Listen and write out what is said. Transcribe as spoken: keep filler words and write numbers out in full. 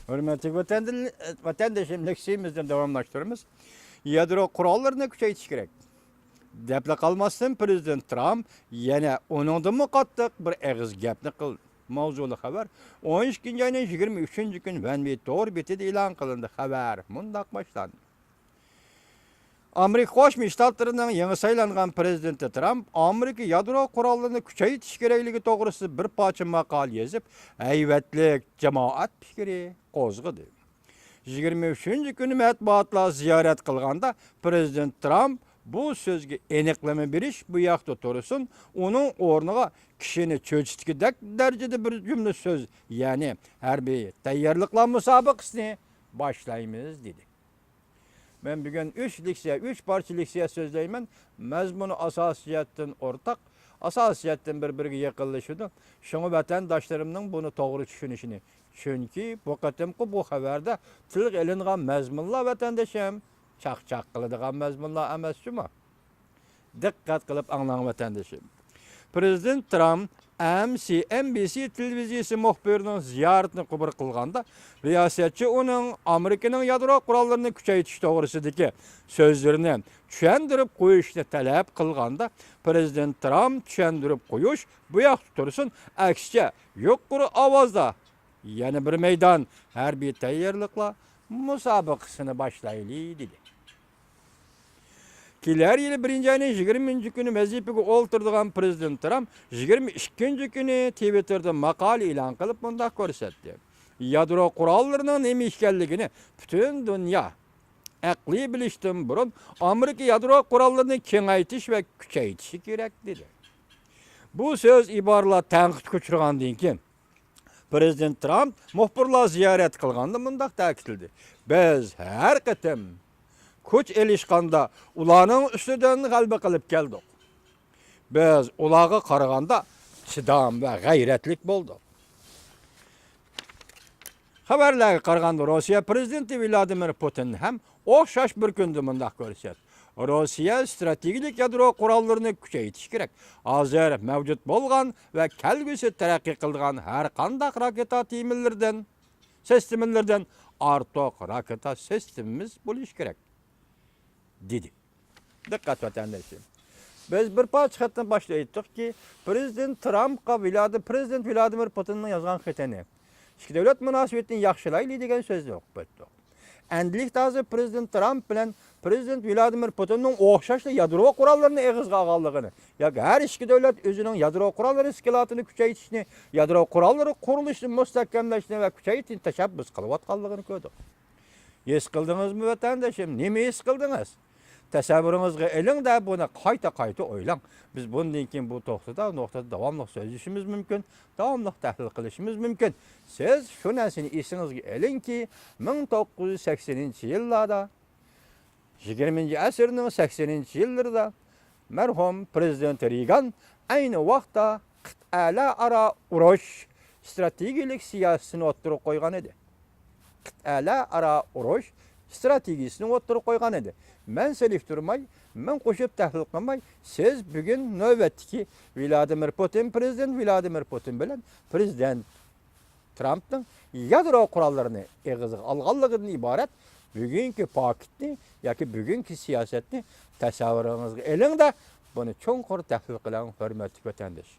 ھۆرمەتلىك ۋەتەندىن-، ۋەتەندىشىم، لېكسىيىمىزنى داۋاملاشتۇرىمىز. يادرو قوراللىرىنى كۈچەيتىش كېرەك. دەپلا قالماستىن، پىرېزىدېنت ترامپ يەنە ئۇنىڭدىنمۇ قاتتىق بىر ئېغىز گەپنى قىلدى. ماۋزۇلۇق خەۋەر ئون ئىككىنچى ئاينىڭ يىگىرمە ئۈچىنچى كۈنى ۋەنۋى تور بېتىدە ئېلان قىلىندى. خەۋەر مۇنداق باشلاندى. ئامېرىكا قوشما شتاتلىرىنىڭ يېڭى سايلانغان پىرېزىدېنتى ترامپ ئامېرىكا يادرو قوراللىرىنى كۈچەيتىش كېرەكلىكى توغرىسىدا بىر پارچە ماقالە يېزىپ، ھەيۋەتلىك جامائەت پىكرى قوزغىدى. يىگىرمە ئۈچىنچى كۈنى مەتبۇئاتلار زىيارەت قىلغاندا، پىرېزىدېنت ترامپ بۇ سۆزگە ئېنىقلىما بېرىش بۇ ياقتا تۇرسۇن، ئۇنىڭ ئورنىغا كىشىنى چۆچۈتكۈدەك دەرىجىدە بىر جۈملە سۆز، يەنى ھەربىي تەييارلىقلار مۇسابىقىسىنى باشلايمىز، دېدى. مەن بۈگۈن ئۈچ لېكسىيە، ئۈچ پارچە لېكسىيە سۆزلەيمەن. مەزمۇنى ئاساسىي جەھەتتىن ئورتاق، ئاساسىي جەھەتتىن بىر-بىرىگە يېقىنلىشىدۇ. شۇڭا ۋەتەنداشلىرىمنىڭ بۇنى توغرا چۈشىنىشىنى، چۈنكى بۇ قېتىمقى بۇ خەۋەردە تىلغا ئېلىنغان مەزمۇنلار، ۋەتەندىشىم، چاقچاق قىلىدىغان مەزمۇنلار ئەمەس جۇمۇ. دىققەت قىلىپ ئاڭلاڭ، ۋەتەندىشىم. پىرېزىدېنت ترامپ ئېم سى ئېن بى سى تېلېۋىزىيىسى مۇخبىرىنىڭ زىيارىتىنى قوبۇل قىلغاندا، رىياسەتچى ئۇنىڭ ئامېرىكىنىڭ يادرو قوراللىرىنى كۈچەيتىش توغرىسىدىكى سۆزلىرىنى چۈشەندۈرۈپ قويۇشنى تەلەپ قىلغاندا، پىرېزىدېنت ترامپ چۈشەندۈرۈپ قويۇش بۇ ياقتا تۇرسۇن، ئەكسىچە يۇقىرى ئاۋازدا يەنە بىر مەيدان ھەربىي تەييارلىقلار مۇسابىقىسىنى باشلايلى، دېدى. كېلەر يىلى بىرىنچى ئاينىڭ يىگىرمىنچى كۈنى ۋەزىپىگە ئولتۇرىدىغان پىرېزىدېنت ترامپ يىگىرمە ئىككىنچى كۈنى تىۋىتتېردا ماقالە ئېلان قىلىپ مۇنداق كۆرسەتتى: يادرو قوراللىرىنىڭ نېمە ئىكەنلىكىنى پۈتۈن دۇنيا ئەقلىي بىلىشتىن بۇرۇن، ئامېرىكا يادرو قوراللىرىنى كېڭەيتىش ۋە كۈچەيتىشى كېرەك، دېدى. بۇ سۆز ئىبارىلەر تەنقىدكە ئۇچرىغاندىن كېيىن، پىرېزىدېنت ترامپ مۇخبىرلار زىيارەت قىلغاندا مۇنداق تەكىتلىدى: بىز ھەر قېتىم كۈچ ئېلىشقاندا ئۇلارنىڭ ئۈستىدىن غەلىبە قىلىپ كەلدۇق. بىز ئۇلارغا قارىغاندا چىدام ۋە غەيرەتلىك بولدۇق. خەۋەرلەرگە قارىغاندا، روسىيە پىرېزىدېنتى ۋلادىمىر پۇتىن ھەم ئوخشاش بىر كۈندە مۇنداق كۆرسەتتى: روسىيە ستراتېگىيەلىك يادرو قوراللىرىنى كۈچەيتىشى كېرەك. ھازىر مەۋجۇت بولغان ۋە كەلگۈسى تەرەققىي قىلىدىغان ھەر قانداق راكېتا تېمىلىرىدىن، سىستېمىلىرىدىن ئارتۇق راكېتا سىستېمىمىز بولۇشى كېرەك، دېدى. دىققەت، ۋەتەندىشىم. بىز بىر پارچە خەتتىن باشتا ئېيتتۇقكى، پىرېزىدېنت ترامپقا ۋلادى-، پىرېزىدېنت ۋلادىمىر پۇتىننىڭ يازغان خېتىنى، ئىككى دۆلەت مۇناسىۋىتىنى ياخشىلايلى دېگەن سۆزنى ئوقۇپ ئۆتتۇق. ئەمدىلىكتە ھازىر پىرېزىدېنت ترامپ بىلەن پىرېزىدېنت ۋلادىمىر پۇتىننىڭ ئوخشاشلا يادرو قوراللىرىنى ئېغىزغا ئالغانلىقىنى ياكى ھەر ئىككى دۆلەت ئۆزىنىڭ يادرو قوراللىرى ئىسكىلاتىنى كۈچەيتىشنى، يادرو قوراللىرى قۇرۇلۇشىنى مۇستەھكەملەشنى ۋە كۈچەيتىشنى تەشەببۇس قىلىۋاتقانلىقىنى كۆردۇق. ھېس قىلدىڭىزمۇ، ۋەتەندىشىم؟ نېمە ھېس قىلدىڭىز؟ تەسەۋۋۇرىڭىزغا ئېلىڭ-دە، بۇنى قايتا-قايتا ئويلاڭ. بىز بۇندىن كېيىن بۇ توختىدا، نۇقتىدا داۋاملىق سۆزلىشىمىز مۇمكىن، داۋاملىق تەھلىل قىلىشىمىز مۇمكىن. سىز شۇ نەرسىنى ئېسىڭىزگە ئېلىڭكى، مىڭ توققۇز يۈز سەكسىنىنچى يىللاردا، يىگىرمىنچى ئەسىرنىڭ سەكسىنىنچى يىللىرىدا مەرھۇم پىرېزىدېنت رېيگان ئەينى ۋاقىتتا قىتئەلەر ئارا ئۇرۇش ستراتېگىيەلىك سىياسىتىنى ئوتتۇرىغا قويغان ئىدى. قىتئەلەر ئارا ئۇرۇش ستراتېگىيىسىنى ئوتتۇرىغا قويغان ئىدى. مەن سېلىشتۇرماي، مەن قوشۇپ تەھلىل قىلماي، سىز بۈگۈن نۆۋەتتىكى ۋلادىمىر پۇتىن، پىرېزىدېنت ۋلادىمىر پۇتىن بىلەن پىرېزىدېنت ترامپنىڭ يادرو قوراللىرىنى ئېغىزغا ئالغانلىقىدىن ئىبارەت بۈگۈنكى پاكىتنى ياكى بۈگۈنكى سىياسەتنى تەسەۋۋۇرىڭىزغا ئېلىڭ-دە، بۇنى چوڭقۇر تەھلىل قىلىڭ، ھۆرمەتلىك ۋەتەنداش.